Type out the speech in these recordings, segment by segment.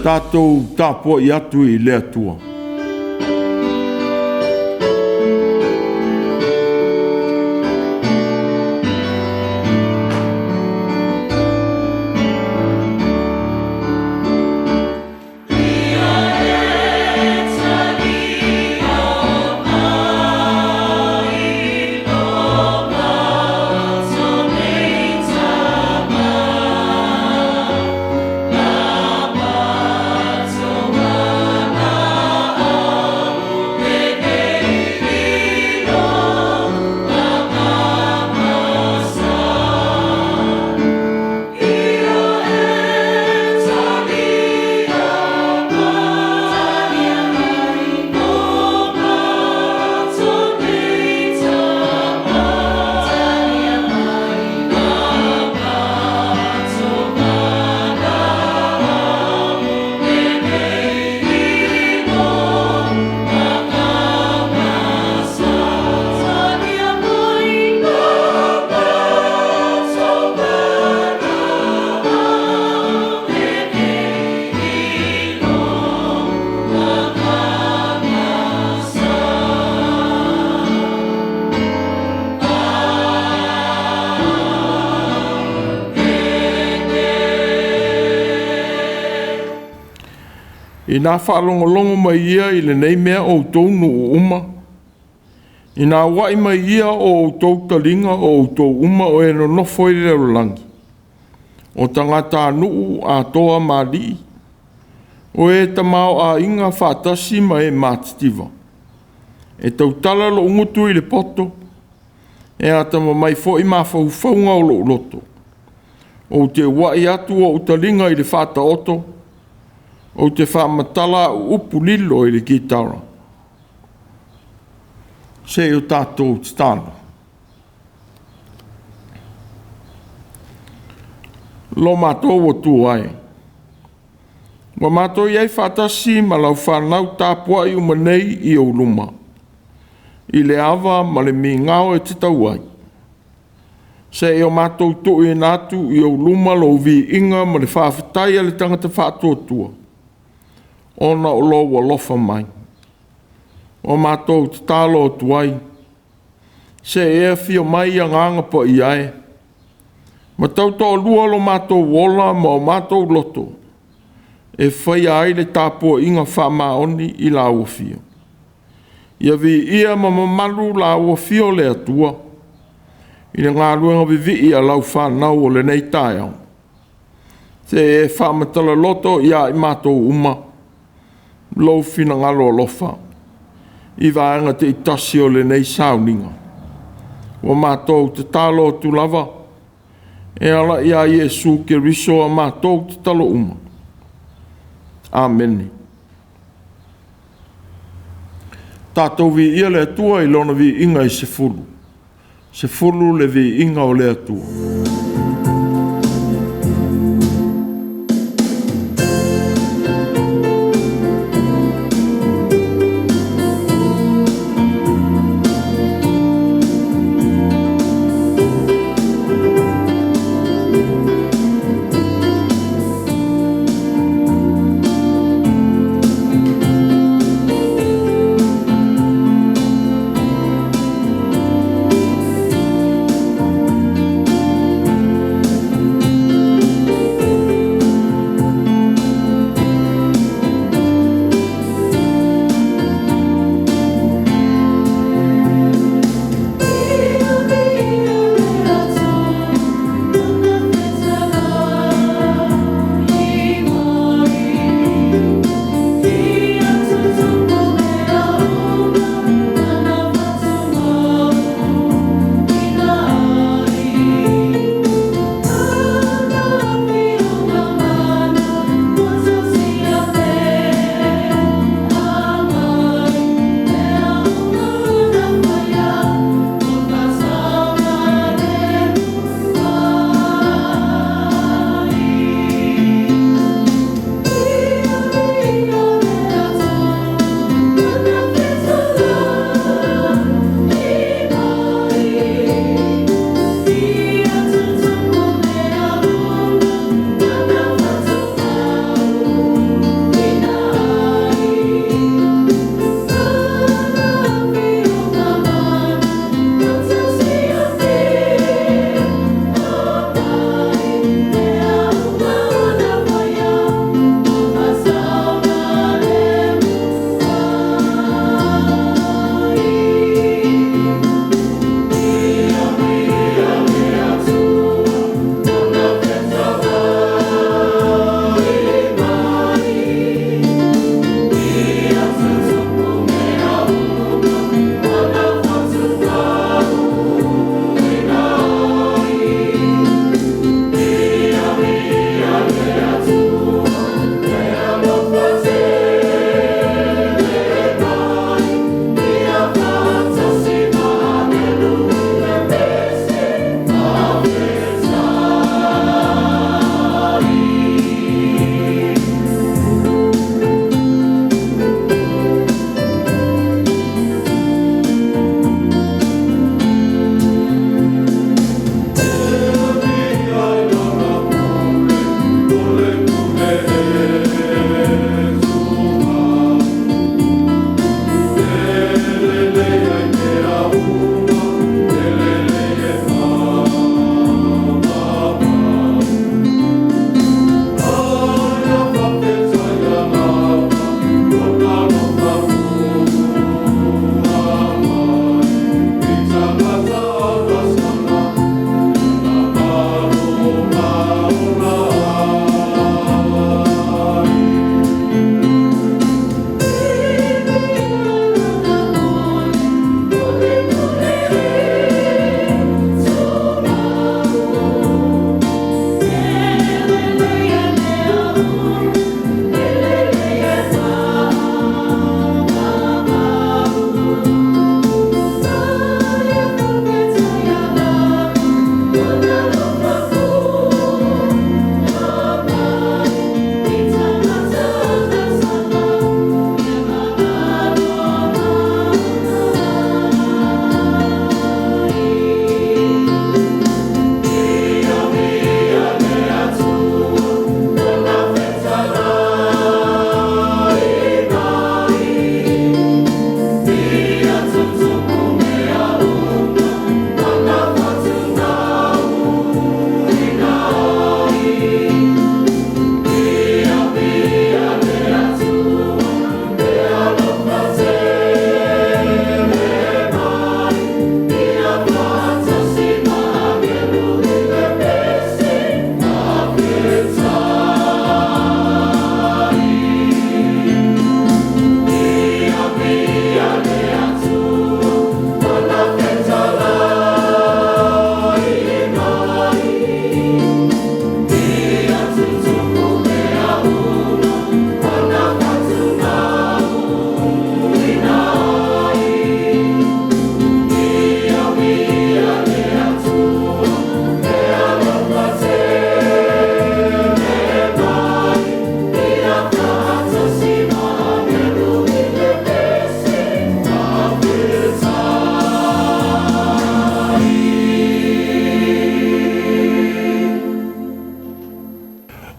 Tatou tapuai atu i le Atua. Ina faalogologo mai ia i lenei mea outou nuu uma, ina auai mai ia o outou taliga o outou uma o e nonofo i le lalolagi, o tagatanuu atoa ma alii, o e tamaoaiga faatasi ma e matitiva. E tautala lou gutu i le poto, e atamamai foi mafaufauga o lou loto. Ou te uai atu ou taliga i le Faataoto, ou te faamatala au upu lilo i le kitara. Se i o tatou tatalo. Lo matou Atua e, ua matou i ai faatasi ma lau fanau tapuai uma nei i ou luma, i le ava ma le migao e tatau ai, seia o matou tuuina atu i ou luma lou viiga ma le faafetai a le tagata faatuatua, ona o lou alofa mai. Ua matou tatalo atu ai, se i e afio mai, Agaga Paia e, ma tautoalua lo matou ola ma o matou loto, e faia ai le tapuaiga faamaoni i lau afio. Ia viia ma mamalu lau afio le Atua i le galuega vivii a lau fanau o lenei taeao. Se e faamatala loto ia i matou uma lou finagalo alofa i vaega taitasi o lenei sauniga. Ua matou tatalo atu lava e ala ia Iesu Keriso a matou tatalo uma. Amene. Tatou viia le Atua i Lona viiga e 10. 10 le viiga o le Atua.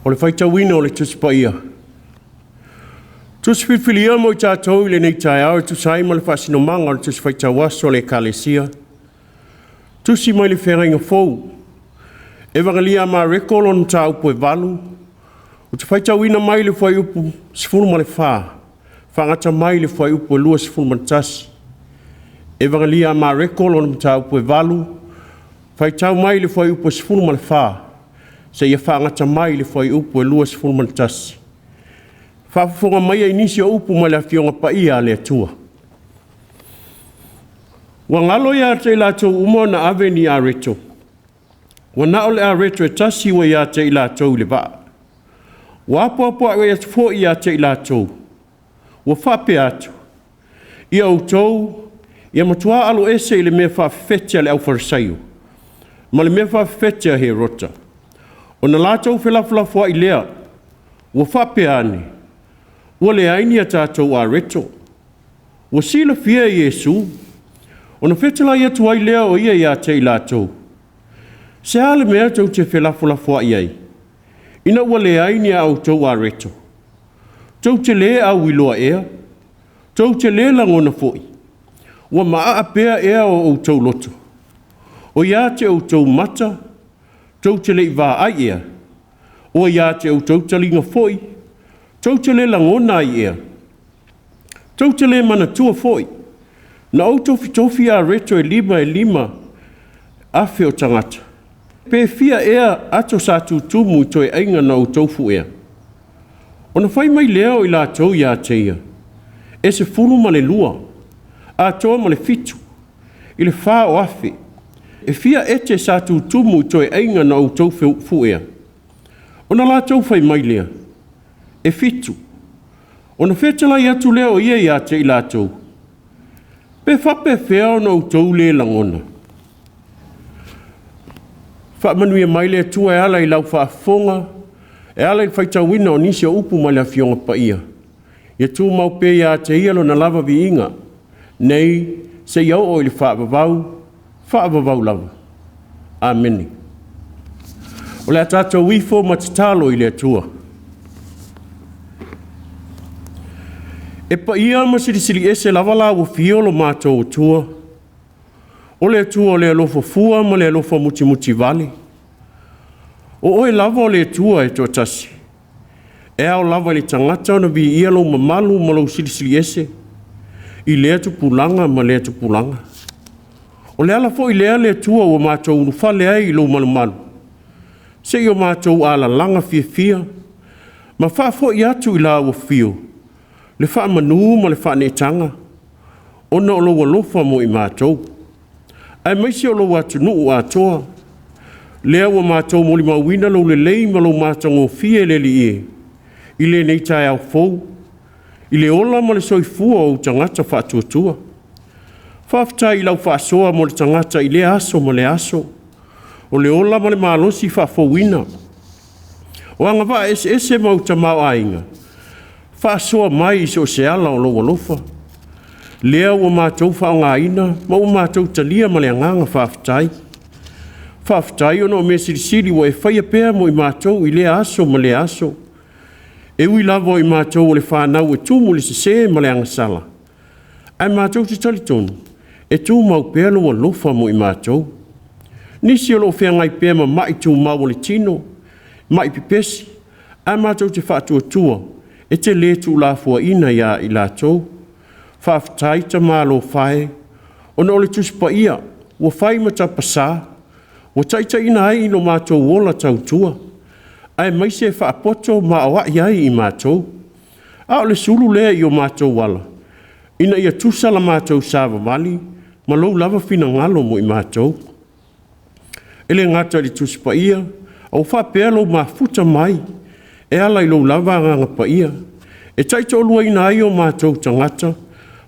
O le faitauina o le Tusi Paia. Tusi filifilia mo i tatou i lenei taeao e tusa ai ma le faasinomaga o le Tusi Faitau Aso a le Ekalesia. Tusi mai le Feagaiga Fou. Evagalia a Mareko lona mataupu e 8, ou te faitauina mai le fuaiupu 14, faagata mai le fuaiupu 21. Evagalia a Mareko lona mataupu e 8, faitau mai le fuaiupu 14, seia faagata mai le fuaiupu 21. Faafofoga maia i nisi o upu mai le Afioga Paia a le Atua. Ua galo ia te i latou uma ona ave ni areto, ua na o le areto e tasi ua ia te i latou i le vaa. Ua apoapoai atu foi ia te i latou, ua faapea atu, “Ia outou, ia matua aloese i le mea faafefete a le aufarisaio ma le mea faafefete a Herota.” Ona latou felafolafoai lea, ua faapea ane, “Ua leai ni a tatou areto.” Ua silafia e Iesu, ona fetalai atu ai lea o Ia ia te i latou, “Se a le mea tou te felafolafoai ai, ina ua leai ni a outou areto? Tou te le auiloa ea? Tou te le lagona foi? Ua maaa pea ea o outou loto? O ia te outou mata, tou te le i vaai ea? O ia te outou taliga foi, tou te le lagona ai ea? Tou te le manatua foi, na ou tofitofi areto e lima e 5,000 o tagata, pe fia ea ato sa tutumu i toeaiga na outou fu'ea?” Ona fai mai lea o i latou ia te ia, “E 12, atoa ma le 7 i le 4,000.” “E fia ete sa tutumu i toeaiga na outou fu'ea?” Ona latou fai mai lea, “E 7.” Ona fetalai atu lea o ia ia te i latou, “Pe faapefea ona outou le lagona?” Faamanuia mai le Atua e ala i lau faafofoga, e ala i le faitauina o nisi o upu mai le Afioga Paia, ia tumau pea ia te Ia Lona lava viiga, nei seia oo i le faavavau, faavavau lava. Amene. O le a tatou ifo ma tatalo i le Atua. E paia ma silisili ese lava lau afio lo matou Atua, o le Atua o le alofa fua ma le alofa mutimutivale. O oe lava o le Atua e toatasi, e ao lava i le tagata ona viia lou mamalu ma lou silisili ese i lea tupulaga ma lea tupulaga. O le ala foi lea le Atua ua matou ulufale ai i lou malumalu, seia o matou alalaga fiafia ma faafoi atu i lau afio le faamanu ma le faaneetaga, ona o lou alofa mo i matou, aemaise o lou atunuu atoa, lea ua matou molimauina lou lelei ma lou matagofie le Alii e, i lenei taeao fou, i le ola ma le soifua o ou tagata faatuatua. Faafetai i lau faasoa mo le tagata i lea aso ma lea aso, o le ola ma le malosi faafouina. O agavaa eseese ma ou tamaoaiga, faasoa mai i so o se ala o lou alofa, lea ua matou faaaogaina ma ua matou talia ma le agaga faafetai. Faafetai ona o mea silisili ua e faia pea mo i matou i lea aso ma lea aso. E ui lava o i matou o le fanau e tumu i le sese ma le agasala, ae matou te talitonu e tumau pea lou alofa mo i matou. Nisi o lo o feagai pea ma mai tumau o le tino, mai pepesi, ae matou te faatuatua e te le tuulafoaiina ia i latou. Faafetai Tamalofa e, ona o le Tusi Paia ua fai ma tapasa, ua taitaiina ai lo matou ola tautua, aemaise e faapoto ma aoai ai i matou. A o le sulu lea i o matou ala, ina ia tusa la matou savavali ma lou lava finagalo mo i matou. E le gata i le Tusi Paia, a ua faapea lou mafuta mai e ala i lou lava Agaga Paia, e taitoaluaina ai o matou tagata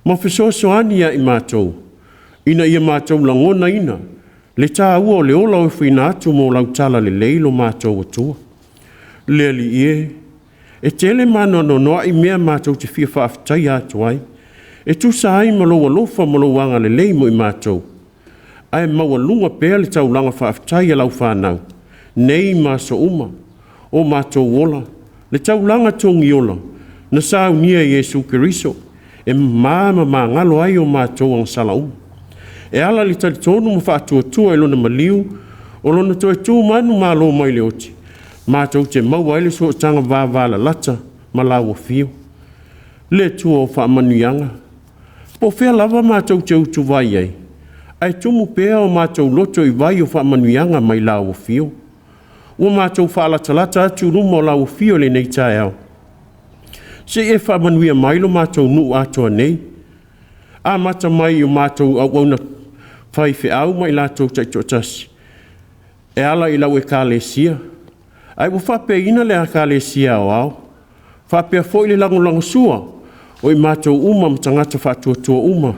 ma fesoasoani ia i matou, ina ia matou lagonaina le taua o le ola ofoina atu mo lau talalelei lo matou Atua. Le Alii e, e tele ma anoanoai mea matou te fia faafetaia atu ai, e tusa ai ma lou alofa ma lou agalelei mo i matou, ae maualuga pea le taulaga faafetai a lau fanau, nei ma aso uma. o matou ola, le taulaga togiola na saunia e Iesu Keriso, e mama ma magalo ai o matou agasala uma. E ala i le talitonu ma faatuatua i Lona maliu, o Lona toe tu manumalo mai le oti, matou te maua ai le sootaga vavalalata ma lau afio. Le Atua o faamanuiaga, po o fea lava matou te utuvai ai, ae tumu pea o matou loto i vai o faamanuiaga mai lau afio. Ua matou faalatalata atu i luma o lau afio i lenei taeao, se i e faamanuia mai lo matou nuu atoa nei, amata mai i o matou auauna faifeau ma i latou taitoatasi, e ala i lau Ekalesia, ae ua faapeaina le Ekalesia Aoao, faapea foi le lagolagosua o i matou uma ma tagata faatuatua uma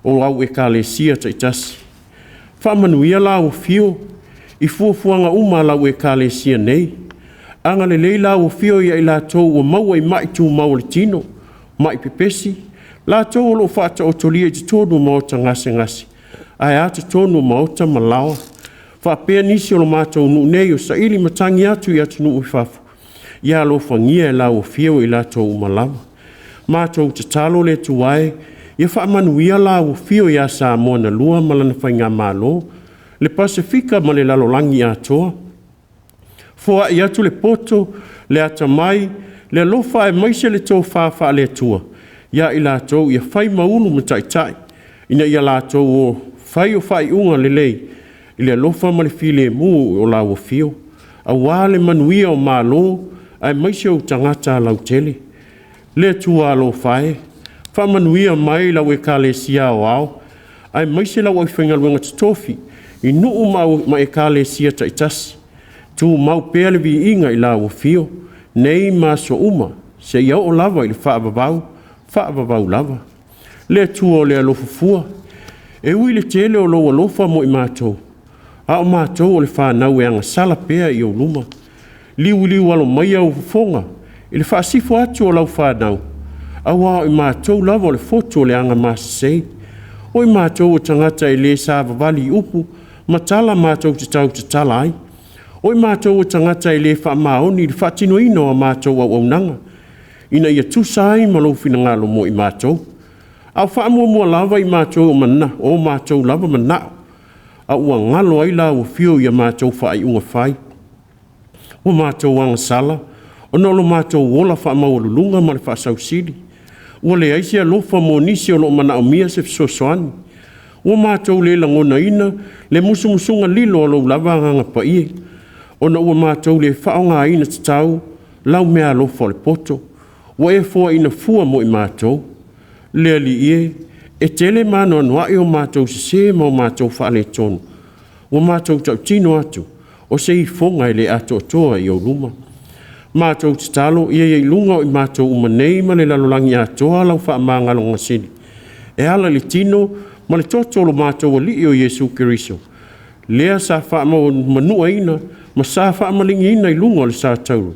o au Ekalesia taitasi. Faamanuia lau afio i fuafuaga uma a lau Ekalesia nei. Agalelei lau afio ia i latou ua maua i mai tumau o le tino, mai pepesi, latou o lo o faataotolia i totonu o maota gasegase, ae a totonu o maota ma laoa, faapea nisi o le matou nuu nei o saili matagi atu i atunuu i fafo, ia alofagia e lau afio i latou uma lava. Matou tatalo le Atua e, ia faamanuia lau afio ia Samoa na lua ma lana faigamalo, le Pasefika ma le lalolagi atoa. Foai atu le poto, le atamai, le alofa aemaise le tofa faale-Atua ia i latou ia fai ma ulu ma taitai, ina ia latou o fai o faaiuga lelei i le alofa ma le filemu o lau afio, aua le manuia o Malo aemaise o tagata lautele. Le Atua alofa e, faamanuia mai lau Ekalesia Aoao aemaise lau aufaigaluega totofi i nuu ma ekalesia taitasi. Tumau pea le viiga i lau afio, nei ma aso uma, seia oo lava i le faavavau, faavavau lava. Le Atua o le alofa fua, e ui i le tele o lou alofa mo i matou, a o matou o le fanau e agasala pea i ou luma. Liuliu alo maia ou fofoga i le faasifo atu o lau fanau, aua o i matou lava o le fotu o le agamasese. O i matou o tagata e le savavali i upu ma tala matou te tautatala ai. O i matou o tagata e le faamaoni i le faatinoina o a matou auaunaga, ina ia tusa ai ma lou finagalo mo i matou. A o faamuamua lava i matou o matou lava manao, a ua galo ai lau afio i a matou faaiuga fai. Ua matou agasala ona o lo matou ola faamaualuluga ma le faasausili. Ua leai se alofa mo nisi o lo o manaomia se fesoasoani. Ua matou le lagonaina le musumusuga lilo a lou lava Agaga Paia, ona ua matou le faaaogaina tatau lau meaalofa o le poto, ua e foaina fua mo i matou. Le Alii e, e tele ma anoanoai o matou sese ma o matou faaletonu, ua matou tautino atu, o se ifoga e le atoatoa i ou luma. Matou tatalo ia i ai i luga o i matou uma nei ma le lalolagi atoa lau faamagaloga sili, e ala i le tino ma le toto o lo matou Alii o Iesu Keriso, lea sa faamanuaina ma sa faamaligiina i luga o le satauro,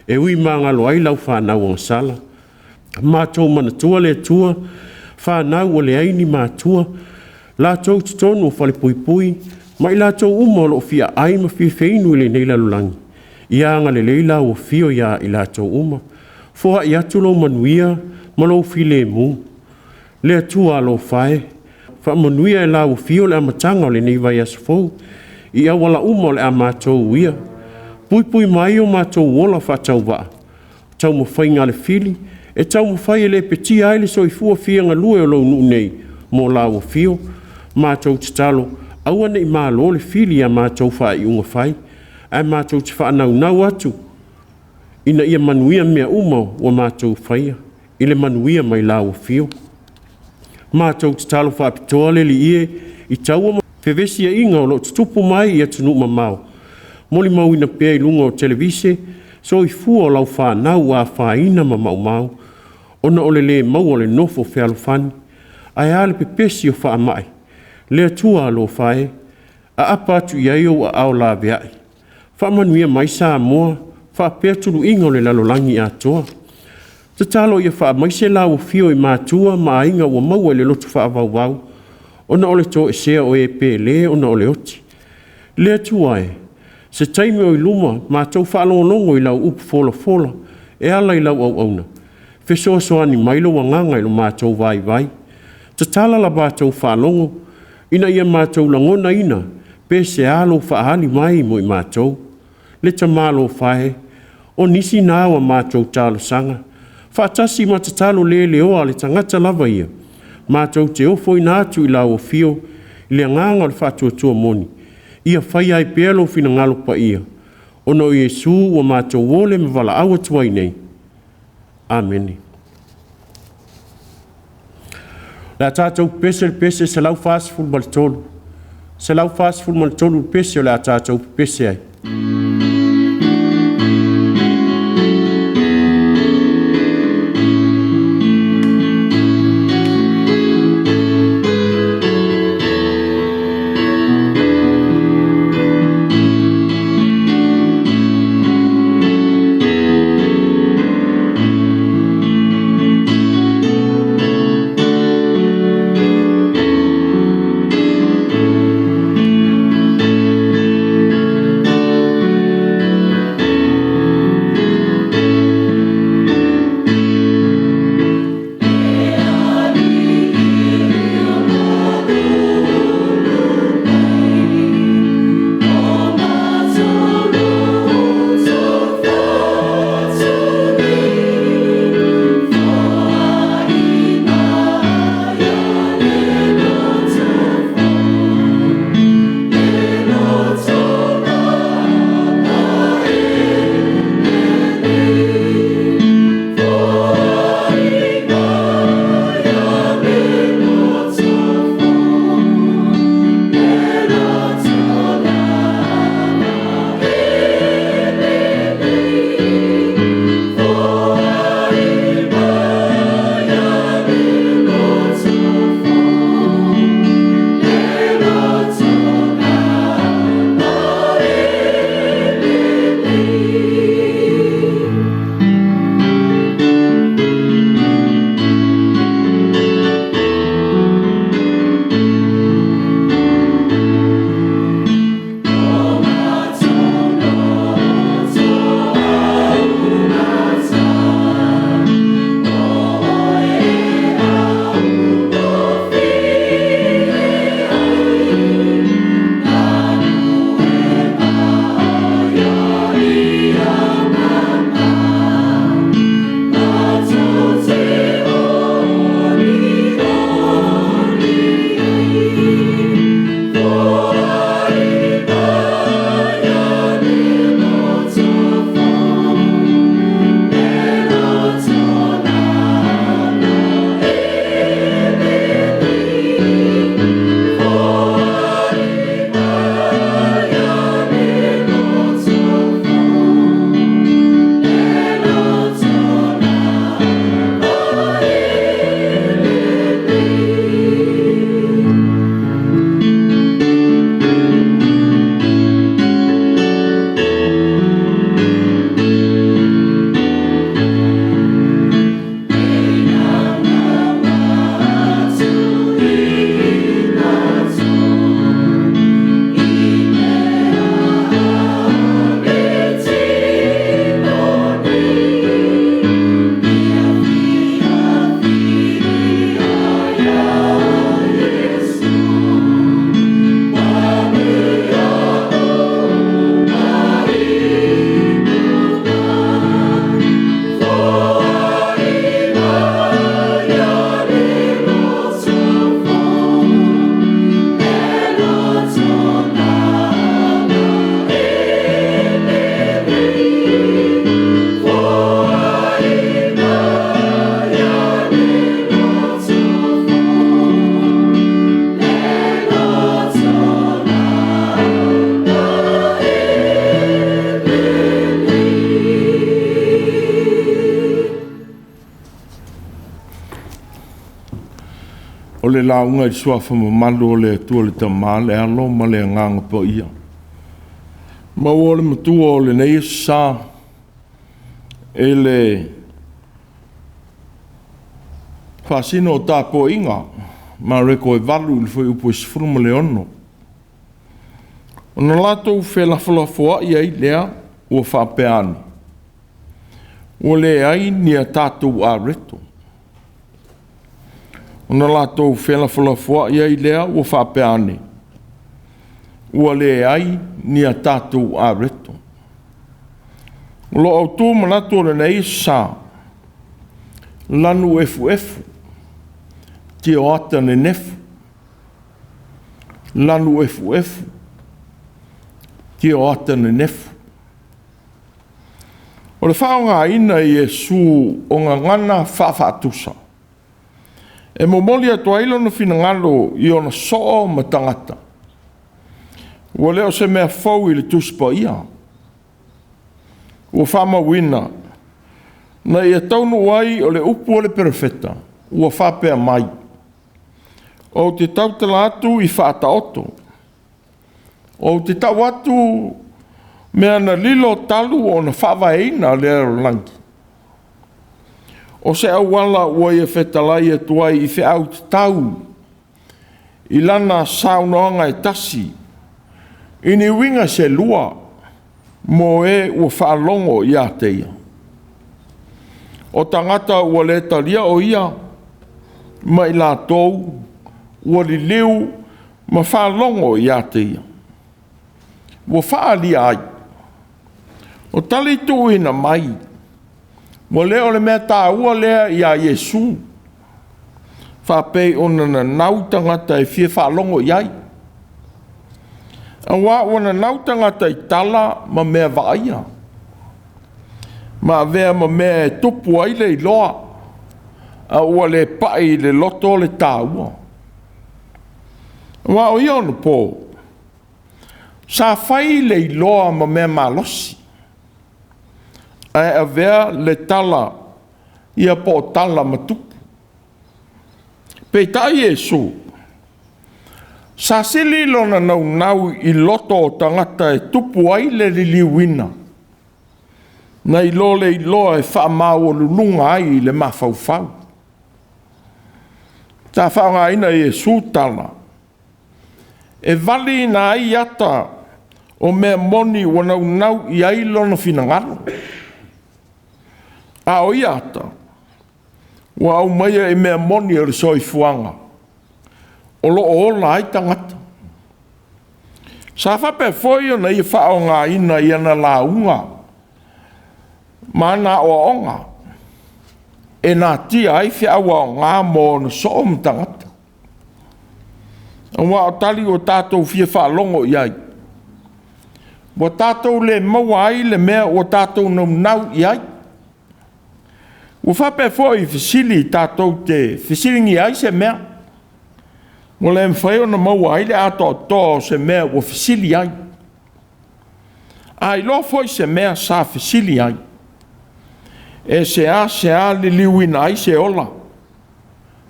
e ui magalo ai lau fanau agasala. Matou manatua le Atua, fanau ua leai ni matua, latou i totonu o falepuipui, ma i latou uma o lo o fia ai ma fia feinu i lenei lalolagi, ia agalelei lau afio ia i latou uma. Foai atu lou manuia ma lou filemu. Le Atua alofa e, faamanuia e lau afio le amataga o lenei vaiaso fou, i auala uma o le a matou uia. Puipui mai o matou ola faatauvaa, taumafaiga a le fili, e taumafai e lepetia ai le soifua fia galue o lou nuu nei mo lau afio. Matou tatalo, aua ne i malo le fili ia matou faaiuga fai, ae matou te faanaunau atu ina ia manuia mea uma ua matou faia, i le manuia mai lau afio. Matou tatalo faapitoa le Alii e i taua ma fevesiaiga o lo o tutupu mai i atunuu mamao, molimauina pea i luga o televise soifua o lau fanau ua afaina ma maumau, ona o le le maua o le nofo fealofani, ae a le pepesi o faamai. Le Atua alofa e, aapa atu i ai ou aao laveai. Faamanuia mai Samoa faapea tuluiga o le lalolagi atoa. Tatalo ia faamaise lau afio i matua ma aiga ua maua i le loto faavauvau, ona o le toesea o e pele ona o le oti. Le Atua e, Se taimi o i luma, matou faalogologo i lau upu folafola e ala i lau auauna, fesoasoani mai lou agaga i lo matou vaivai. Tatala la matou faalogo ina ia matou lagonaina pe sea lou faaali mai mo i matou. Le tamalofa e, o nisi na o a matou talosaga, faatasi ma tatalo le leoa a le tagata lava ia, matou te ofoina atu i lau afio i le agaga o le faatuatua moni, ia faia ai pea lou finagalo paia, ona o Iesu ua matou ole ma valaau atu ai nei. Amene. O le a tatou pepese i le pese 143, 143 le pese o le a tatou pepese ai. O le lauga i le Suafa mamalu o le Atua le Tama, le Alo ma le Agaga Paia. Maua le matua o lenei aso Sa i le faasino o tapuaiga, Mareko e 8 i le fuaiupu e 16. Ona latou felafolafoai ai lea ua faapea ane, Ua leai ni a tatou areto. Ona latou felafolafoai ai lea ua faapea ane, Ua leai ni a tatou areto. O lou autu manatu o lenei aso sa, lanu efuefu, tioata nenefu. Lanu efuefu, tioata nenefu. O le faaaogaina e Iesu o gagana faafaatusa e momoli atu ai lona finagalo i ona soo ma tagata, ua le o se mea fou i le Tusi Paia. Ua faamauina na ia taunuu ai o le upu a le perofeta ua faapea mai, ou te tautala atu i faataoto, ou te tau atu mea na lilo talu ona faavaeina le lalolagi. O se auala ua ia fetalai atu ai i feau tatau i lana saunoaga e tasi, i ni uiga se lua mo e ua faalogo ia te ia. O tagata ua le talia o ia, ma i latou ua liliu ma faalogo ia te ia. Ua faaalia ai, o tali tuuina mai, ua le o le mea taua lea ia Iesu, faapei ona nanau tagata e fia faalogo i ai, aua ua nanau tagata i tala ma mea vaaia, ma avea ma mea e tupu ai le iloa, a ua le pai i le loto le taua. Aua o ia onapo, sa fai le iloa ma mea malosi, ae avea le tala ia po o tala ma tupu. Peitai Iesu, sa sili lona naunau i loto o tagata e tupu ai le liliuina, nai lo le iloa e faamaualuluga ai le mafaufau. Sa faaaogaina e Iesu tala e valiina ai ata o mea moni ua naunau i ai lona finagalo. A o ia ata, ua aumaia i mea moni o le soifuaga o lo o ola ai tagata. Sa faapea foi ona ia faaaogaina i ana lauga ma ana aoaoga e natia ai feau aoga mo ona soo ma tagata. Aua o tali ua tatou fia faalogo i ai, ua tatou le maua ai le mea ua tatou naunau i ai. Ua faapea foi i fesili tatou te fesiligia ai se mea, ua le mafai ona maua ai le atoatoa o se mea ua fesili ai. A iloa foi se mea sa fesili ai, e seasea liliuina ai se ola.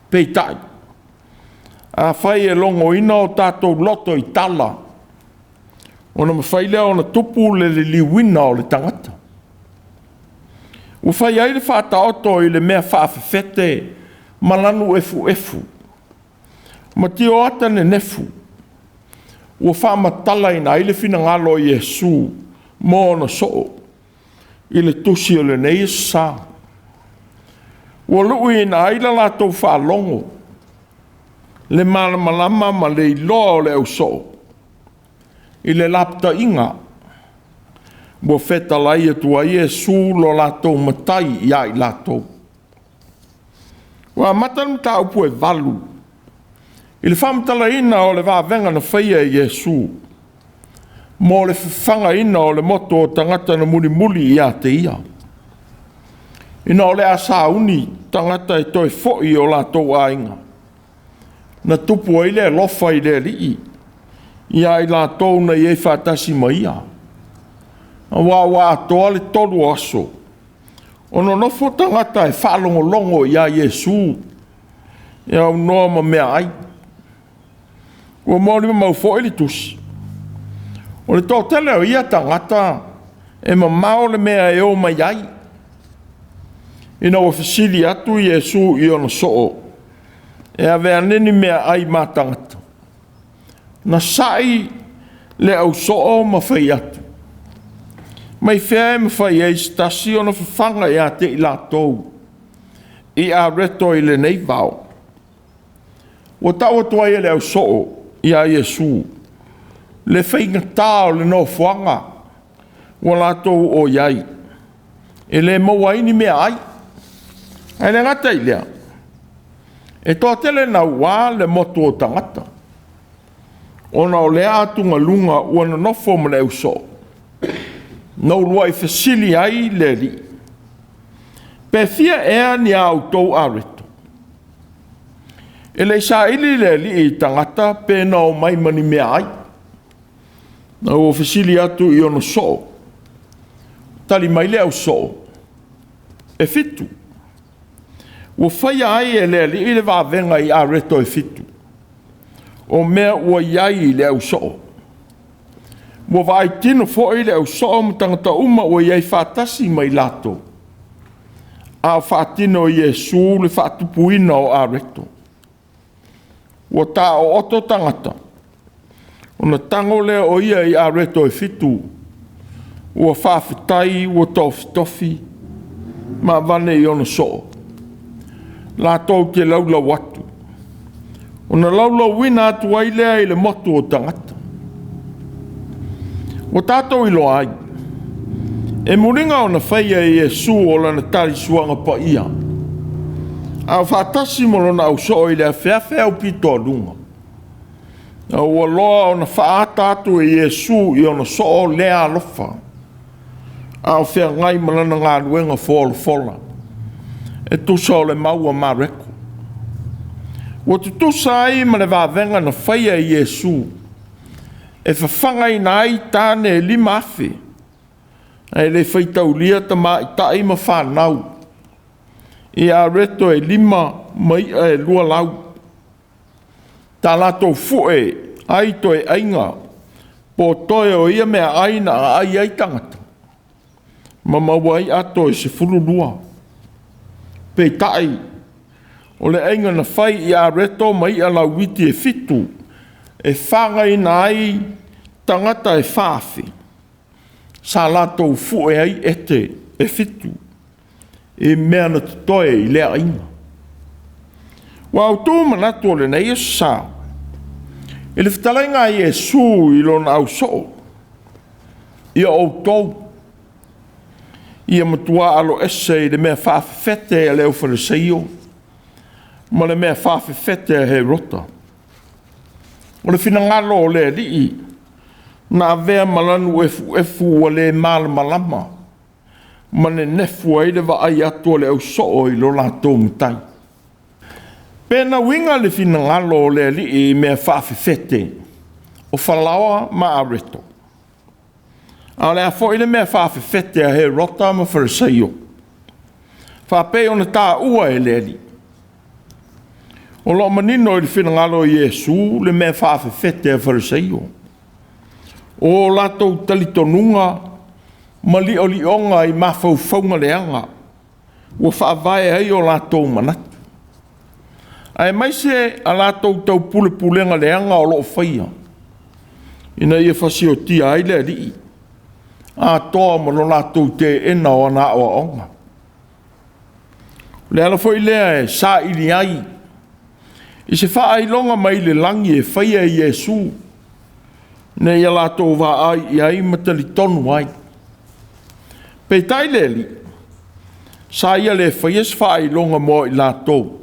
Peitai, afai e logoina o tatou loto i tala, ona mafai lea ona tupu le liliuina o le tagata. Ua fai ai le faataoto i le mea faafefete ma lanu efuefu, ma tioata nenefu, ua faamatalaina ai le finagalo o Iesu mo ona soo i le tusi o lenei aso sa. Ua luiina ai la latou faalogo, le malamalama ma le iloa o le ausoo i le lapataiga ua fetalai atu ai Iesu lo latou Matai ia i latou. Ua amata le mataupu e 8 i le faamatalaina o le vavega na faia e Iesu mo le fafagaina o le motu o tagata na mulimuli ia te ia, ina o le a sauni tagata e toe foi i o latou aiga, na tupu ai le alofa i le Alii ia i latou na i ai faatasi ma ia, aua ua atoa le 3 o aso o nonofo tagata e faalogologo ia Iesu e aunoa ma meaai. Ua molimau foi le tusi, o le toatele o ia tagata e mamao le mea e o mai ai, ina ua fesili atu Iesu i ona soo e ave ane ni meaai ma tagata. Na sa'i le ausoo ma fai atu, Mai fea e mafai ai e se tasi ona fafaga ia te i latou i areto i lenei vao? Ua tau atu ai e le ausoo ia Iesu le faigata o le nofoaga ua latou o i ai, e le maua ai ni meaai. Ae le gata i lea, e toatele naua le motu o tagata, ona o lea atugaluga ua nonofo ma le ausoo. Na uluai fesili ai le Alii, Pe fia ea ni a outou areto? E le i saili le Alii i tagata pe na omai ma ni meaai. Na ua fesili atu i ona soo. Tali mai le ausoo, e 7. Ua faia ai e le Alii le vavega i areto e 7, o mea ua i ai i le ausoo. Ua vaai tino foi le ausoo ma tagata uma ua i ai faatasi ma i latou, a o faatino e Iesu le faatupuina o areto. Ua taoto tagata, ona tago lea o ia i areto e 7, ua faafetai ua tofitofi ma avane i ona soo, latou te laulau atu. Ona laulauina atu ai lea i le motu o tagata. Ua tatou iloa ai, e muliga ona faia e Iesu o lana talisuaga paia, a o faatasi ma lona ausoo i le afeafe aupitoaluga, a ua loa ona faaata atu e Iesu i ona soo lea alofa, a o feagai ma lana galuega folafola, e tusa o le mau a Mareko. Ua tutusa ai ma le vavega na faia e Iesu e fafagaina ai tane e 5,000, ae le faitaulia tamaitai ma fanau, i areto e 5 ma i'a e 200. Ta latou fue ai toe aiga, po toe o ia meaai na aai ai tagata, ma maua ai ato e 12. Peitai, o le aiga na fai i areto ma i'a lauiti e 7, e fagaina ai tagata e 4,000, sa latou fue ai ete e 7, i mea na totoe i lea aiga. Ua autu manatu o lenei aso sa, i le fetalaiga a Iesu i lona ausoo, ia outou ia matua aloese i le mea faafefete a le aufaleseio ma le mea faafefete a Herota. O le finagalo o le Alii na avea ma lanu efuefu ua le malamalama ma nenefu ai le vaai atu a le ausoo i lo latou matai. Pe na uiga le finagalo o le Alii i mea faafefete o falaoa ma areto, a o le a foi le mea faafefete a Herota ma Farisaio, faapei ona taua e le Alii. O lo o manino i le finagalo o Iesu le mea faafefete a Farisaio, o latou talitonuga ma liolioga i mafaufauga leaga ua faavae ai o latou manatu, aemaise a latou taupulepulega leaga o lo o faia, ina ia fasiotia ai le Alii, atoa ma lo latou teena o ana aoaoga. O le ala foi lea e saili ai i se faailoga mai le lagi e faia e Iesu, ina ia latou vaai i ai ma talitonu ai. Peitai le Alii, sa ia le faia se faailoga mo i latou,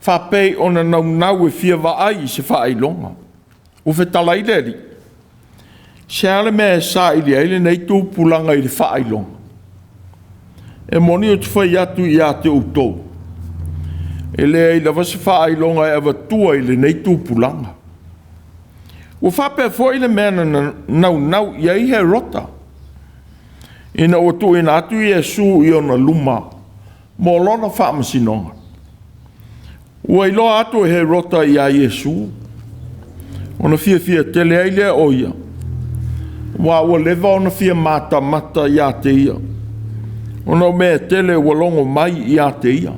faapei ona naunau e fia vaai i se faailoga. Ua fetalai le Alii, se a le mea e saili ai lenei tupulaga i le faailoga? E moni ou te fai atu ia te outou, e leai lava se faailoga e avatua i lenei tupulaga. Ua faapea foi le mea na naunau i ai Herota, ina ua tuuina atu Iesu i ona luma mo lona faamasinoga. Ua iloa atu e Herota ia Iesu, ona fiafia tele ai lea o ia, aua ua leva ona fia matamata ia te ia, ona o mea tele ua logo mai ia te ia.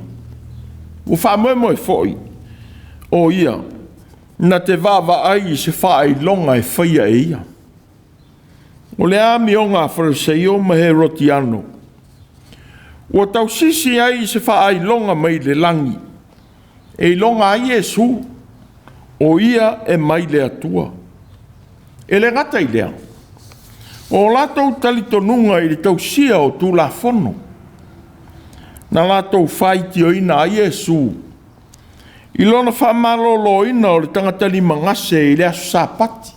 Ua faamoemoe foi o ia na te vaavaai i se faailoga e faia e ia. O le amioga a Fariseio ma Herotiano ua tausisi ai i se faailoga mai le lagi e iloga ai Iesu o ia e mai le Atua. E le gata i lea, o latou talitonuga i le tausia o Tulafono, na latou faitioina ai Iesu i lona faamaloloina o le tagata limagase i le aso Sapati.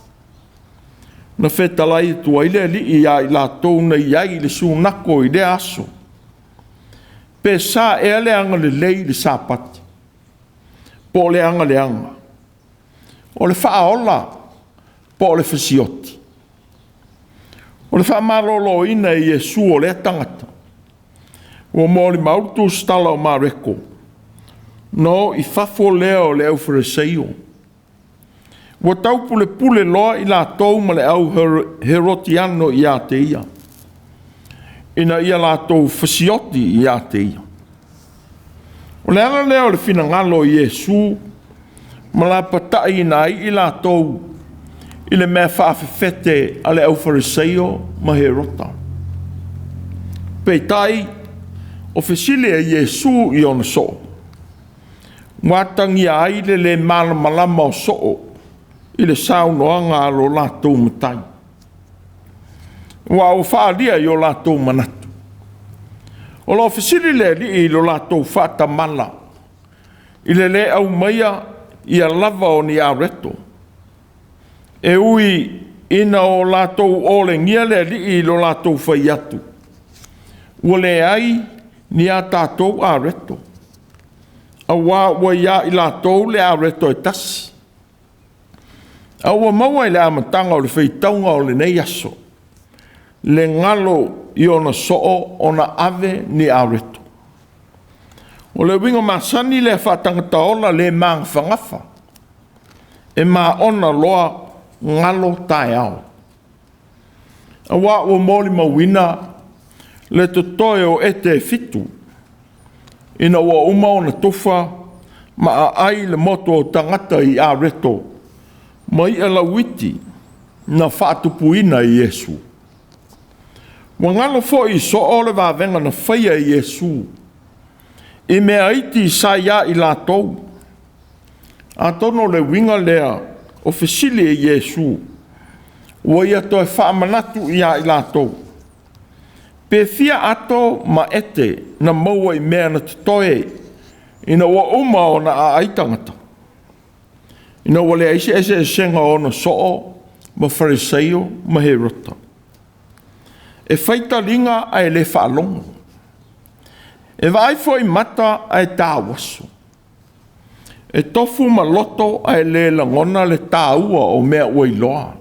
Na fetalai atu ai le Alii ia i latou na i ai i le sunako i lea aso, pe sa ea le agalelei i le Sapati, po o le agaleaga, o le faaola po o le fasioti. O le faamaloloina e Iesu o lea tagata, ua molimau le tusitala o Mareko, na o i fafo lea o le aufariseio. Ua taupulepule loa i latou ma le au Herotiano ia te ia, ina ia latou fasioti ia te ia. O le ala lea o le finagalo o Iesu ma lapataiina ai i latou i le mea faafefete a le aufariseio ma Herota. Peitai, o fesili a Iesu i ona soo, ua atagia ai le le malamalama o soo i le saunoaga a lo latou Matai, ua ua faaalia i o latou manatu. O lo o fesili le Alii i lo latou faatamala i le le aumaia ia lava o ni areto, e ui ina o latou olegia le Alii i lo latou fai atu, ua leai ni a tatou areto, aua ua ia i latou le areto e tasi. A ua maua i le amataga o le faitauga o lenei aso, le galo i ona soo ona ave ni areto. O le uiga masani lea faatagata ola le magafagafa, e maona loa galo taeao. Aua ua molimauina le totoe o ete e 7, ina ua uma ona tufa ma aai le motu o tagata i areto ma i'a lauiti na faatupuina e Iesu. Ua galo foi i soo le vavega na faia e Iesu i mea iti sa ia i latou. Atonu o le uiga lea o fesili e Iesu, ua ia toe faamanatu ia i latou, pe fia ato ma ete na maua i mea na totoe ina ua uma ona aai tagata, ina ua leai se eseesega o ona soo ma Fariseio ma Herota. E fai taliga ae le faalogo, e vaai foi mata ae tauaso, e tofu ma loto ae le lagona le taua o mea ua iloa.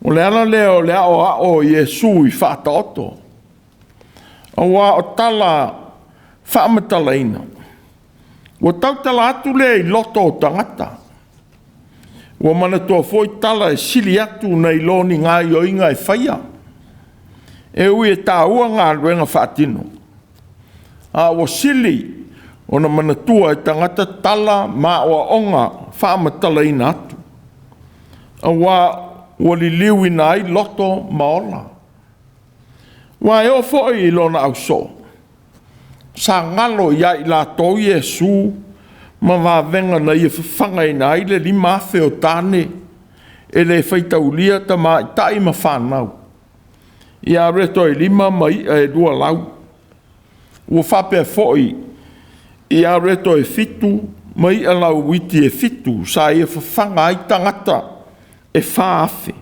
O le ala lea o le aoao o Iesu i faataoto, aua o tala faamatalaina, ua tautala atu lea i loto o tagata. Ua manatua foi tala e sili atu nai lo ni gaioiga e faia, e ui e taua galuega faatino, a ua sili ona manatua e tagata tala ma aoaoga faamatalaina atu, aua ua liliuina ai loto ma ola. Ua e oo foi i lona ausoo, sa galo ia i latou Iesu ma vavega na ia fafagaina ai le 5,000 o tane e le faitaulia tamaitai ma fanau, i areto e 5 ma i'a e 2 lau. Ua faapea foi i areto e 7 ma i'a lauiti e 7 sa ia fafaga ai tagata e 4,000.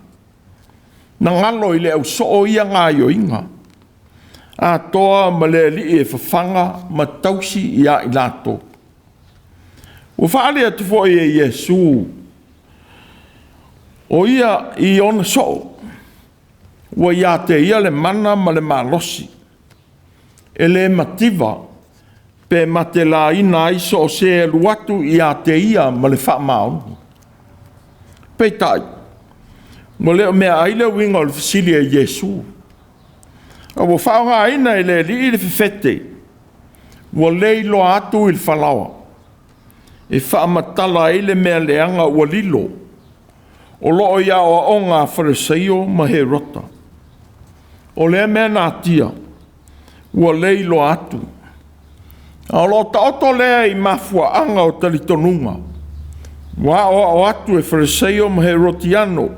Na galo i le ausoo ia gaioiga, atoa ma le alii e fafaga ma tausi ia i latou. Ua faaali atu foi e Iesu o ia i ona soo, ua ia te ia le mana ma le malosi, e le mativa pe matelaina ai so o se alu atu ia te ia ma le faamaoni. Peitai, ua le o meaai le uiga o le fesili a Iesu, a ua faaaogaina e le Alii le fefete ua le iloa atu i le falaoa, e faamatala ai le mea leaga ua lilo. o loo i aoaoga a Fariseio ma Herota. O lea mea natia, ua le iloa atu, a o loo taoto lea i mafuaaga o talitonuga, ua aoao atu e Fariseio ma Herotiano,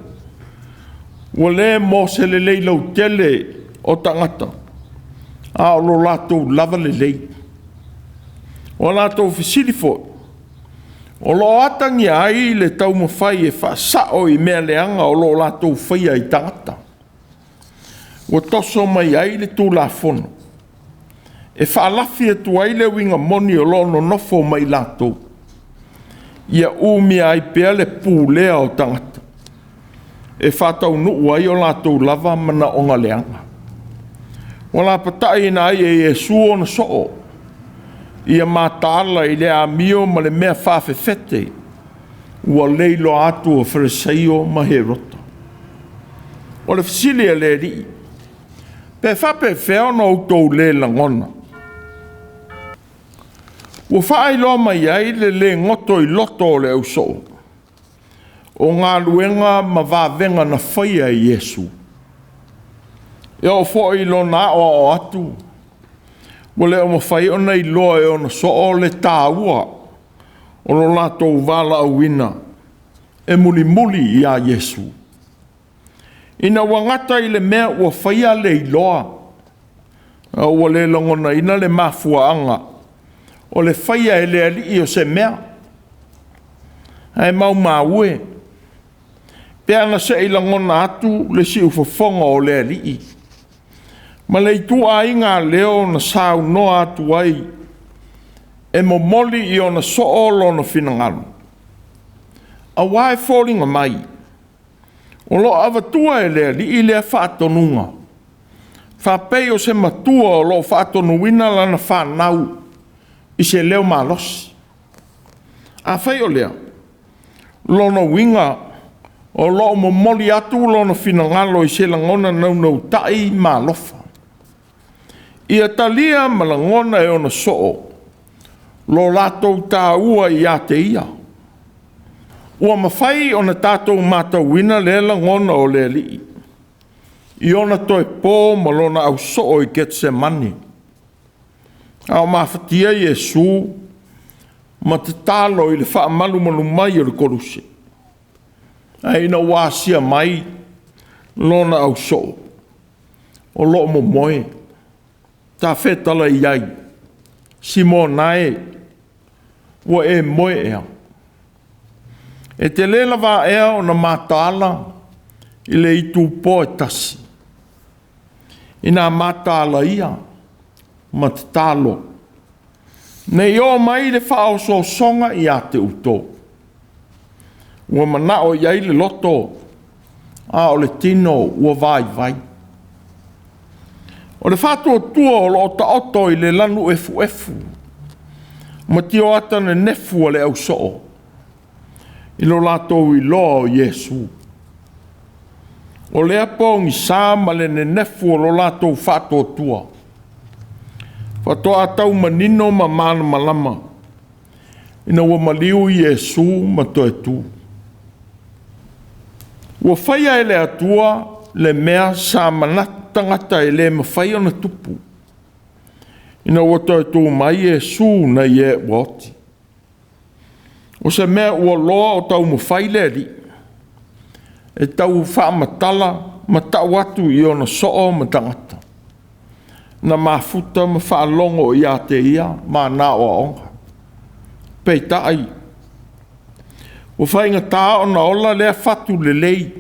ua le mo se lelei lautele o tagata, a o lo latou lava lelei. O latou fesili foi, o lo o atagia ai le taumafai e faasao i mea leaga o lo o latou faia i tagata. Ua toso mai ai le Tulafono e faalafi atu ai le uiga moni o lo o nonofo ma i latou, ia umia ai pea le pulea o tagata e faataunuu ai o latou lava manaoga leaga. Ua lapataiina ai e Iesu ona soo, ia mataala i le amio ma le mea faafefete ua le iloa atu o Fariseio ma Herota. O le fesili a le Alii, pe faapefea ona outou le lagona? Ua faailoa mai ai le le goto i loto o le ausoo, o galuega ma vavega na faia e Iesu. E oo foi i lona aoao atu, ua le o mafai ona iloa e ona soo le taua o lo latou valaauina e mulimuli ia Iesu. Ina ua gata i le mea ua faia le iloa, a ua le lagonaina le mafuaaga o le faia e le Alii o se mea, ae maumau e, pe ana se i lagona atu le siufofoga o le Alii, ma le ituaiga leo na saunoa atu ai e momoli i ona soo lona finagalo, aua e foliga mai o lo o avatua e le Alii lea faatonuga, faapei o se matua o lo o faatonuina lana fanau i se leo malosi. Afai o lea, lona uiga o lo o momoli atu lona finagalo i se lagona naunautai ma alofa. Ia talia ma lagona e ona soo lo latou taua ia te ia. Ua mafai ona tatou matauina lea lagona o le Alii i ona toe po ma lona ausoo i Getisemane, a o mafatia Iesu ma tatalo i le faamalumalu mai o le koluse, ae ina ua asia mai lona ausoo, o lo o momoe, tafetalai i ai, Simona e, ua e moe ea? E te le lava ea ona mataala i le itupo e tasi, ina mataala ia ma tatalo, ne i oo mai le faaosoosoga ia te outou. Ua manao i ai le loto, a o le tino ua vaivai. O le faatuatua o lo o taoto i le lanu efuefu ma tioata nenefu a le ausoo i lo latou iloa o Iesu. O lea pogisa ma le nenefu o lo latou faatuatua, faatoa tau manino ma malamalama ina ua maliu Iesu ma toe tu. Ua faia e le Atua le mea sa manatu tagata e le mafai ona tupu, ina ua toe tu mai Iesu nai e ua oti. O se mea ua loa o taumafai le Alii e tau faamatala ma tau atu i ona soo ma tagata, na mafuta ma faalogo ia te ia ma ana aoaoga. Peitai, ua faigata ona ola lea fatu lelei,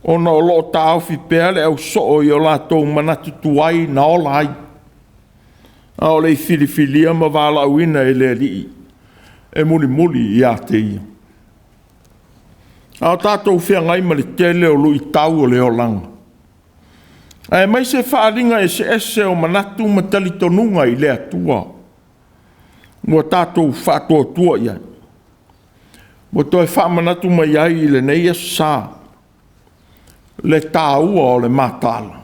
ona o lo o taofi pea le ausoo i o latou manatu tuai na ola ai, a o le i filifilia ma valaauina e le Alii e mulimuli ia te ia. A o tatou feagai ma le tele o luitau o le olaga, aemaise faaaliga eseese o manatu ma talitonuga i le Atua ua tatou faatuatua i ai, ua toe faamanatu mai ai i lenei aso Sa le taua o le mataala.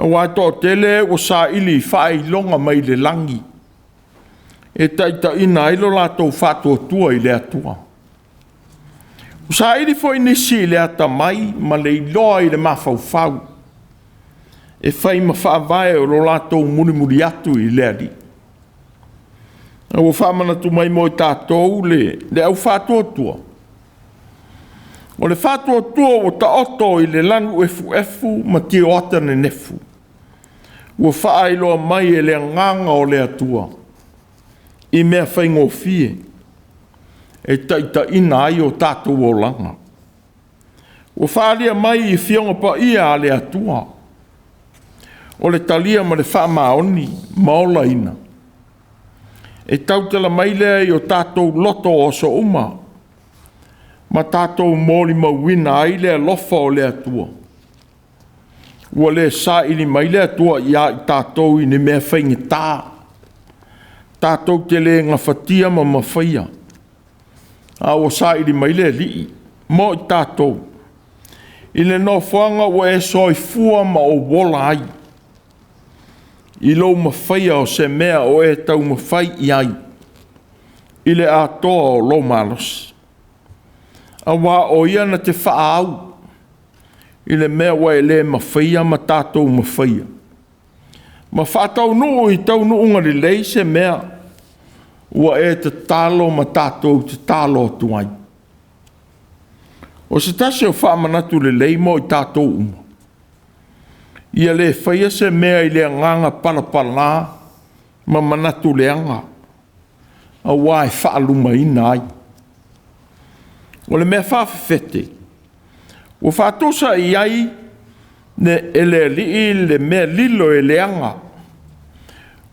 Aua e toatele ua saili faailoga mai le lagi e taitaiina ai lo latou faatuatua i le Atua. Ua saili foi nisi i le atamai ma le iloa i le mafaufau e fai ma faavae o lo latou mulimuli atu i le Alii. A ua faamanatu mai mo i tatou le au faatuatua. O le faatuatua ua taoto i le lanu efuefu ma tioata nenefu, ua faailoa mai e le agaga o le Atua i mea faigofie e taitaiina ai o tatou olaga. Ua faaalia mai i Afioga Paia a le Atua, o le talia ma le faamaoni ma olaina, e tautala mai lea i o tatou loto o aso uma, ma tatou molimauina ai le alofa o le Atua. Ua le saili mai le Atua ia i tatou i ni mea faigata, tatou te le gafatia ma mafaia, a ua saili mai le Alii mo i tatou i le nofoaga ua e soifua ma ou ola ai, i lou mafaia o se mea o e taumafai i ai, i le atoa o lou malosi. Aua o Ia na te faaau i le mea ua e le mafaia ma tatou mafaia, ma faataunuu i taunuuga lelei se mea ua e tatalo ma tatou tatalo atu ai. O se tasi o faamanatu lelei mo i tatou uma, ia le faia se mea i le agaga palapala ma manatu leaga, aua e faalumaina ai. O le mea faafefete, ua faatusa i ai e le Alii le mea lilo e leaga,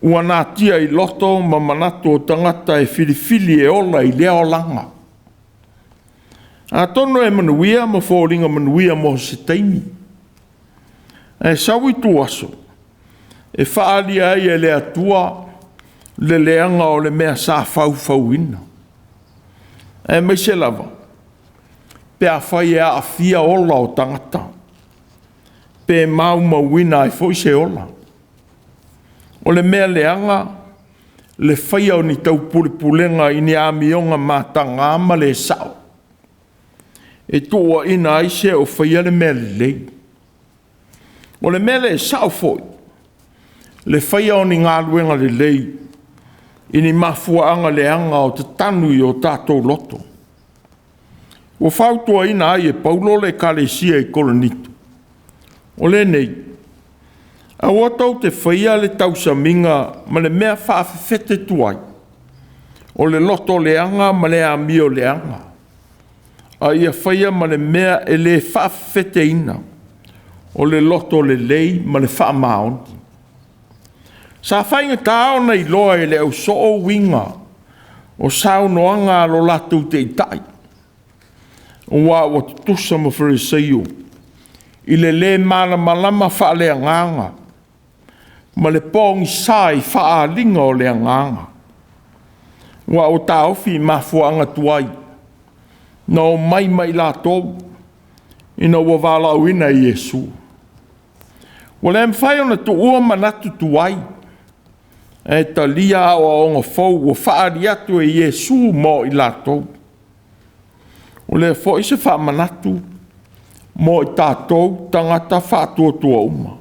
ua natia i loto ma manatu o tagata e filifili e ola i lea olaga. Atonu e manuia ma foliga manuia mo se taimi, ae sau ituaso e faaalia ai e le Atua le leaga o le mea sa faufauina, aemaise lava pe afai e aafia ola o tagata, pe maumauina ai foi se ola. O le mea leaga le faia o ni taupulepulega i ni amioga mataga ma le sao, e tuuaina ai se o faia le mea lelei. O le mea le sao foi, le faia o ni galuega lelei i ni mafuaaga leaga o tatanu i o tatou loto. Ua fautuaina ai e Paulo le ekalesia i Korinito, o lenei, aua tou te faia le tausamiga ma le mea faafefete tuai, o le loto leaga ma le amio leaga, a ia faia ma le mea e le faafefeteina, o le loto lelei ma le faamaoni. Sa faigata ona iloa e le au soo uiga o saunoaga a lo latou taitai, aua ua tutusa ma Fariseio i le le malamalama faaleagaga ma le pogisa i faaaliga o le agaga, aua ua taofi i mafuaaga tuai na omai ma i latou ina ua valaauina e Iesu. Ua le mafai ona tuua manatu tuai, ae talia aoaoga fou ua faaali atu e Iesu mo i latou. O lea foi se faamanatu mo i tatou tagata faatuatua uma.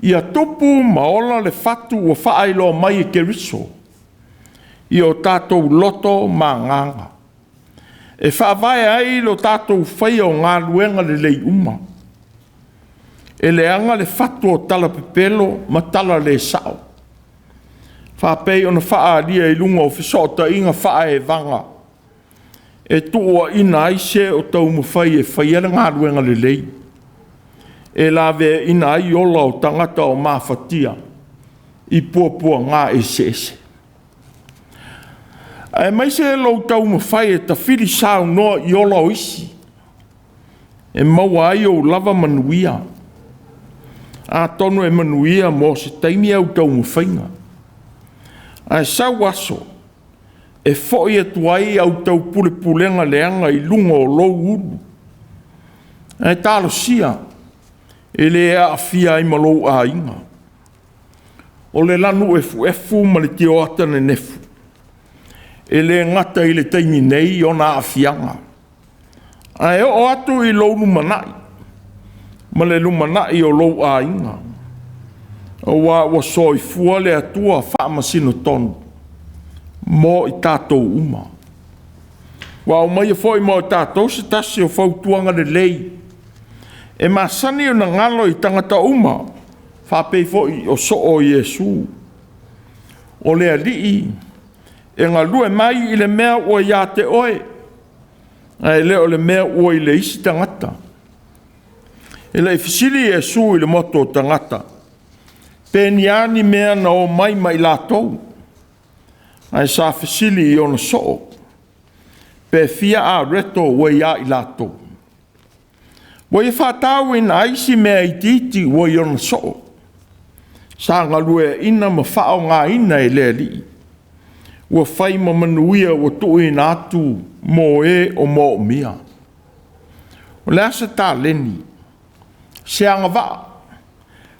Ia tupu ma ola le fatu ua faailoa mai e Keriso i o tatou loto ma agaga, e faavae ai lo tatou faia o galuega lelei uma. E leaga le fatu o tala pepelo ma tala le sao, faapei ona faaalia i luga o fesootaiga faaevaga e tuuaina ai se o taumafai e faia le galuega lelei, e laveaiina ai ola o tagata o mafatia i puapuaga eseese. Aemaise lou taumafai e tafili saunoa i ola o isi, e maua ai ou lava manuia. Atonu e manuia mo se taimi au taumafaiga, ae sau aso e foi atu ai au taupulepulega leaga i luga o lou ulu. Ae talosia e le aafia ai ma lou aiga. O le lanu efuefu ma le tioata nenefu, e le gata i le taimi nei ona aafiaga. Ae oo atu i lou lumanai ma le lumanai o lou aiga, aua ua soifua le Atua faamasino tonu mo i tatou uma. Ua aumaia foi mo i tatou se tasi o fautuaga lelei e masani ona galo i tagata uma, faapei foi o soo o Iesu. O le Alii e galue mai i le mea ua ia te oe, ae le o le mea ua i le isi tagata. E le i fesili Iesu i le motu o tagata, pe ni a ni mea na omai ma i latou, ae sa fesili i ona soo, pe fia areto ua ia i latou. Ua ia faatauaina ai si mea itiiti ua i ona soo, sa galueaina ma faaaogaina e le Alii, ua fai ma manuia ua tuuina atu mo e o moomia. O le a se taleni, se agavaa,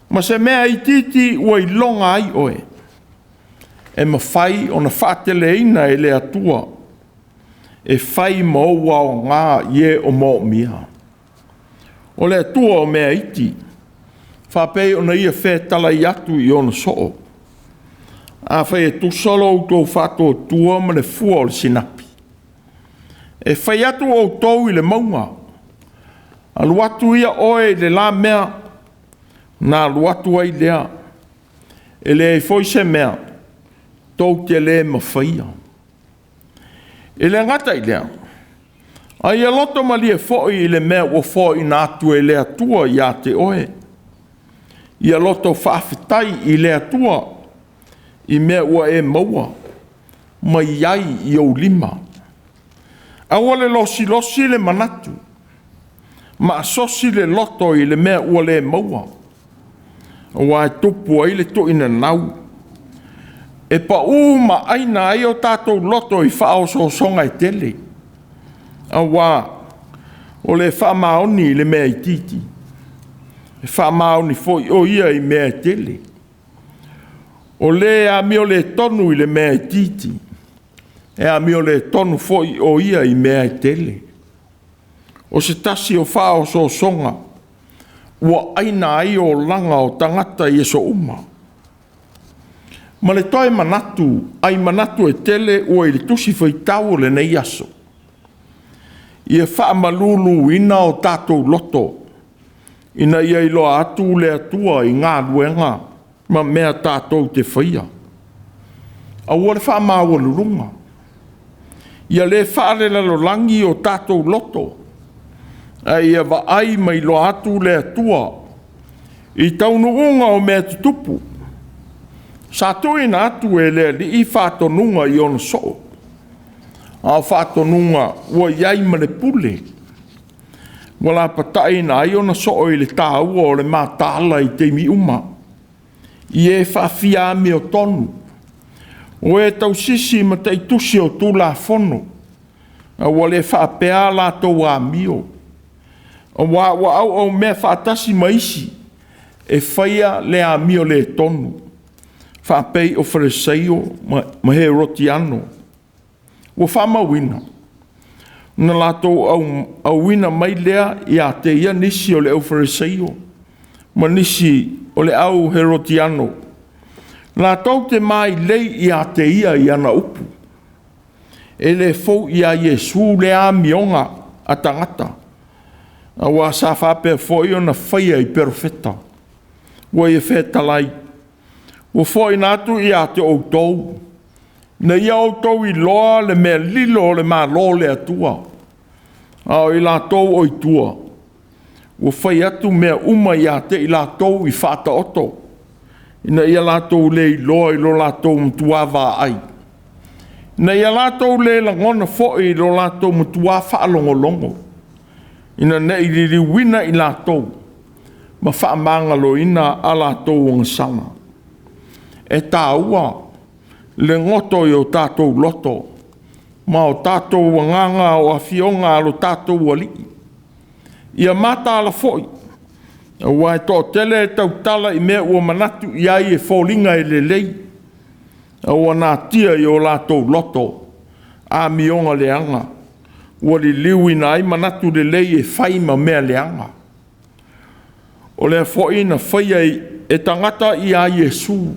ma se mea itiiti ua iloga ai oe, e mafai ona faateleina e le Atua e fai ma ou aoga i e o moomia. O le Atua o mea iti, faapei ona ia fetalai atu i ona soo. Afai e tusa lo outou faatuatua ma le fua o le sinapi, e fai atu outou i le mauga, alu atu ia oe i le la mea, ona alu atu ai lea. E leai foi se mea tou te le mafaia. E le gata i lea, a ia loto malie foi i le mea ua foaina atu e le Atua ia te oe. Ia loto faafetai i le Atua i mea ua e maua ma i ai i ou lima. Aua le losilosi le manatu, maasosi le loto i le mea ua le maua, aua e tupu ai le tuinanau. E pau maaina ai o tatou loto i faaosoosoga e tele, aua o le faamaoni i le mea itiiti, e faamaoni foi o ia i mea e tele. O le amioletonu i le mea itiiti, e amioletonu foi o ia i mea e tele. O se tasi o faaosoosoga ua aina ai olaga o tagata i aso uma, ma le toe manatu ai manatu e tele ua i le tusi faitau o lenei aso. Ia faamaluluina o tatou loto ina ia iloa atu le Atua i galuega ma mea tatou te faia. Aua le faamaualuluga, ia le faalelalolagi o tatou loto, ae ia vaai ma iloa atu le Atua i taunuuga o mea tutupu. Sa tuuina atu e le Alii faatonuga i ona soo, a o faatonuga ua i ai ma le pule, ua lapataiina ai ona soo i le taua o le mataala i taimi uma, i e faafia amiotonu, o e tausisi ma taitusi o Tulafono, a ua le faapea a latou amio, aua ua auaumea faatasi ma isi e faia le amio le tonu, faapei o Fariseio ma Herotiano. Ua faamauina na latou auina mai lea ia te ia nisi o le aufariseio ma nisi o le au Herotiano, latou te mailei ia te ia i ana upu. E le fou ia Iesu lea amioga a tagata, aua sa faapea foi ona faia i perofeta. Ua ia fetalai, ua foaina atu ia te outou, ina ia outou iloa le mea lilo o le Malo o le Atua, a o i latou o i tua, ua fai atu mea uma ia te i latou i faataoto, ina ia latou le iloa i lo latou matua vaai, ina ia latou le lagona foi i lo latou matua faalogologo, ina ne i liliuina i latou ma faamagaloina a latou agasala. E taua le goto i o tatou loto ma o tatou agaga o afioga a lo tatou Alii. Ia mataala foi, aua e toatele e tautala i mea ua manatu i ai e foliga e lelei, a ua natia i o latou loto amioga leaga. ua liliuina ai manatu lelei e fai ma mea leaga. O lea foi na faia e tagata ia Iesu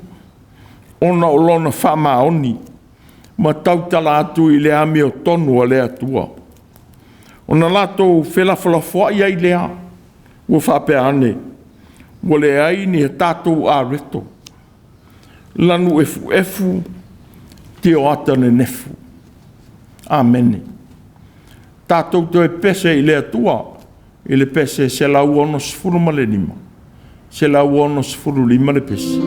ona o lona faamaoni ma tautala atu i le amiotonu a le Atua. Ona latou felafolafoai ai lea, ua faapea ane, ua leai ni a tatou areto, lanu efuefu tioata nenefu. Amene. Tatou toe pese i le Atua i le pese 165, 165 le pese.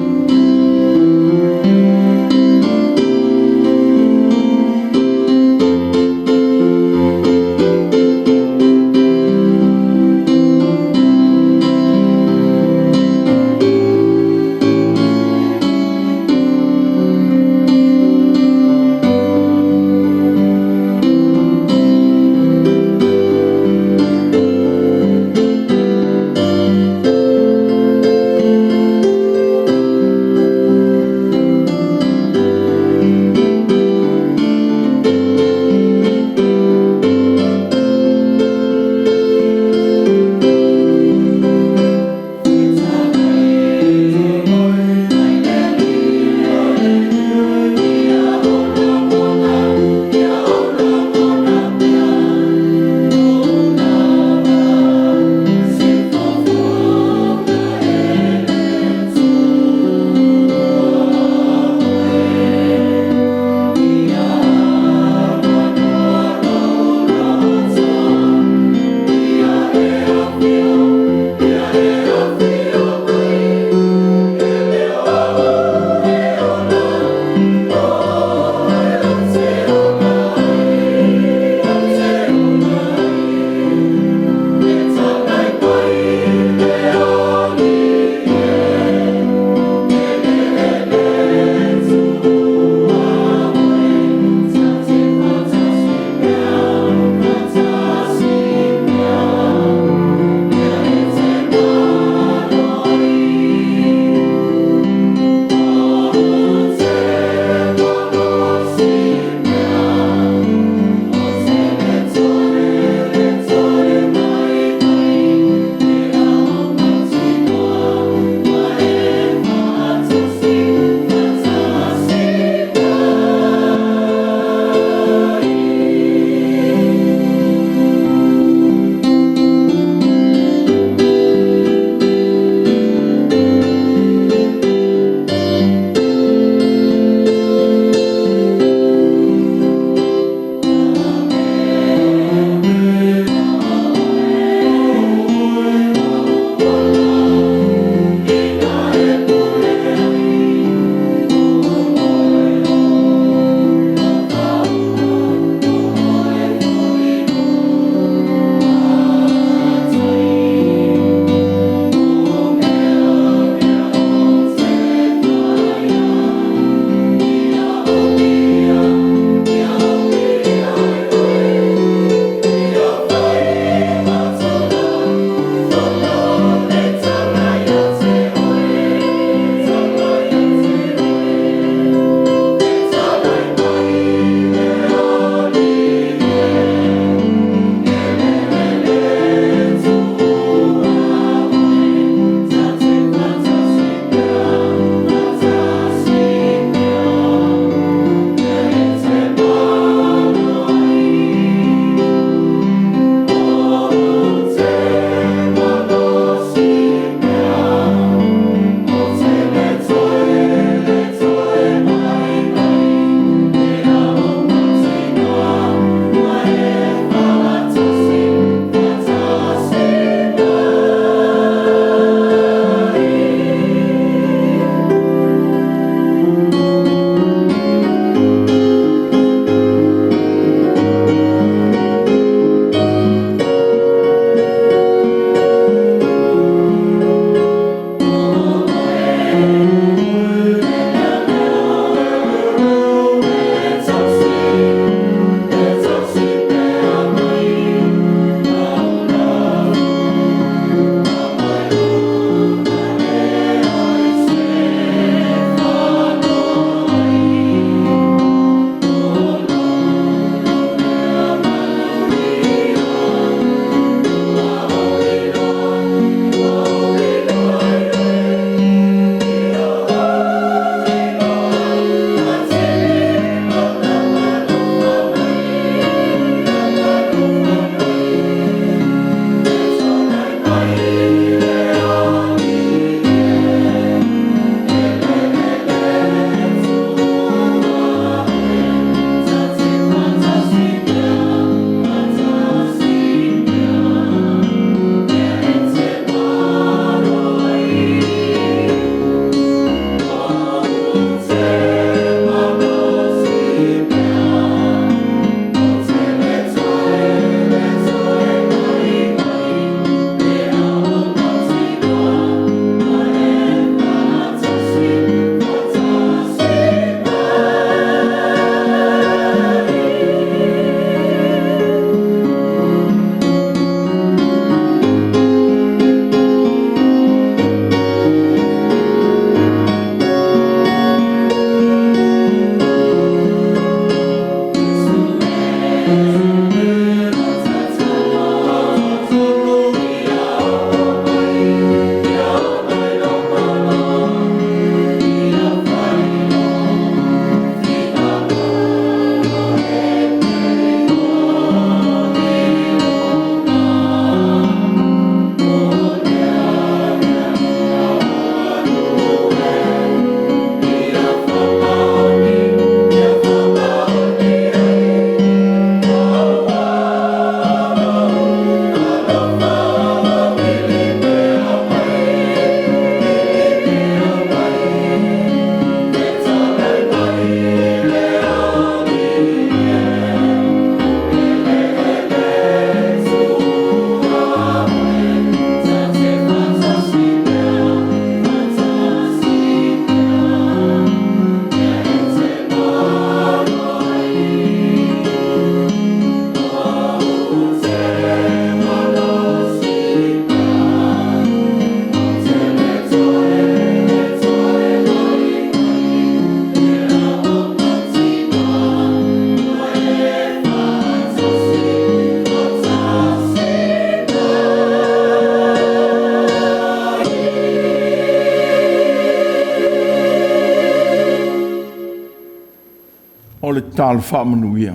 O le tatalo faamanuia.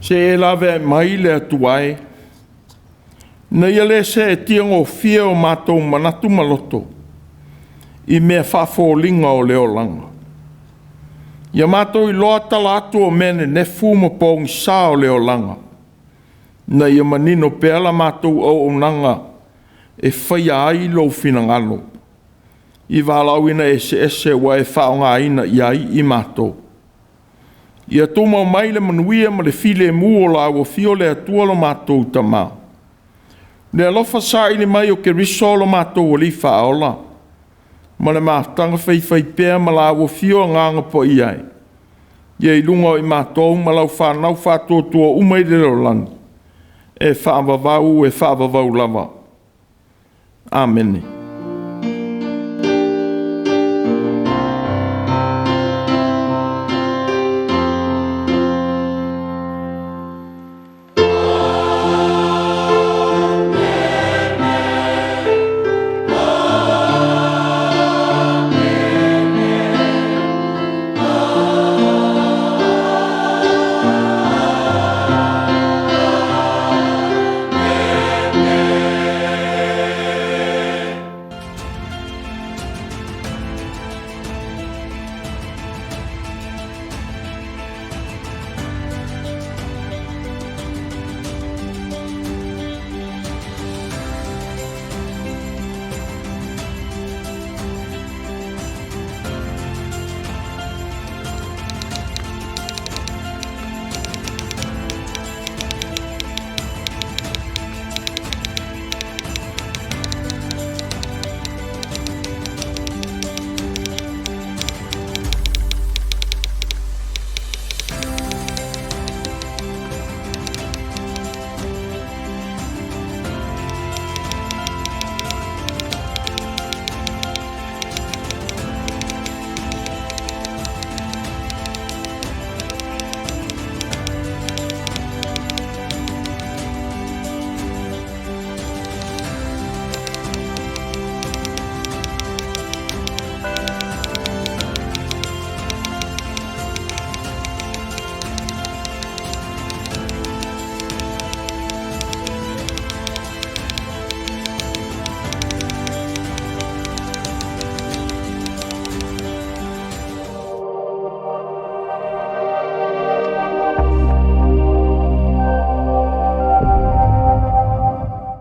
Se e laveai mai le Atua e, ina ia le seetia gofie o matou manatu ma loto i mea faafoliga o le olaga. Ia matou iloa tala atu o mea nenefu ma pogisa o le olaga, ina ia manino pea la matou auaunaga e faia ai lou finagalo, i valaauina eseese ua e faaaogaina i ai i matou. Ia tumau mai le manuia ma le filemu o lau afio le Atua lo matou Tama, le alofa saili mai o Keriso lo matou Alii Faaola, ma le mafutaga faifaipea ma lau afio Agaga Paia e, ia i luga o i matou ma lau fanau faatuatua uma i le lalolagi, e faavavau e faavavau lava. Amene.